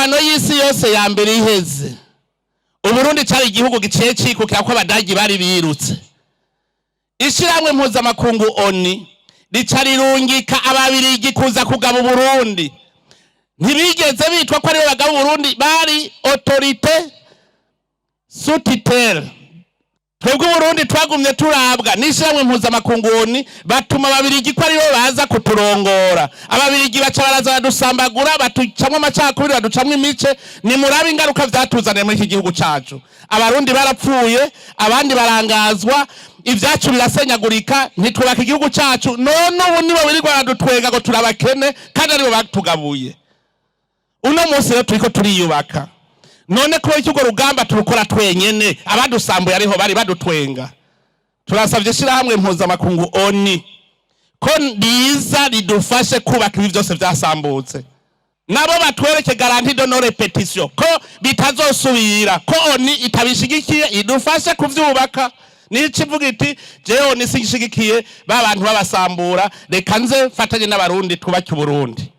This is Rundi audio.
Ingwano y'isi yose ya mbere iheze, Uburundi cari igihugu giciye cikukira ko Abadagi bari birutse. Ishirahamwe mpuzamakungu ONU rica rirungika Ababirigi kuza kugaba Uburundi. Ntibigeze bitwa ko aribo bagaba Uburundi, bari autorité sous tutelle. Twebwe Uburundi twagumye turabwa n'ishirahamwe mpuzamakungu ONU, batuma Ababirigi ko aribo baza kuturongora. Ababirigi baca baraza badusambagura, batucamwo amacakubiri, baducamwo imice. Nimurabe ingaruka vyatuzaniye muri iki gihugu cacu. Abarundi barapfuye, abandi barangazwa, ibyacu birasenyagurika, ntitwubaka igihugu cacu. None ubu nibo birirwa baradutwenga ngo turabakene kandi aribo batugabuye. Uno munsi rero turiko turiyubaka. None kubera iki urwo rugamba turukora twenyene, abadusambuye ariho bari badutwenga? Turasavye ishirahamwe mpuzamakungu ONU ko riza ridufashe kubaka ibi vyose vyasambutse. Nabo batwereke garantie de non répétition, ko bitazosubira, ko ONU itabishigikiye, idufashe kuvyubaka. Nico ivuga iti: "Jewe ONU sigishigikiye ba bantu babasambura, reka nze mfatanye n'Abarundi twubake Uburundi."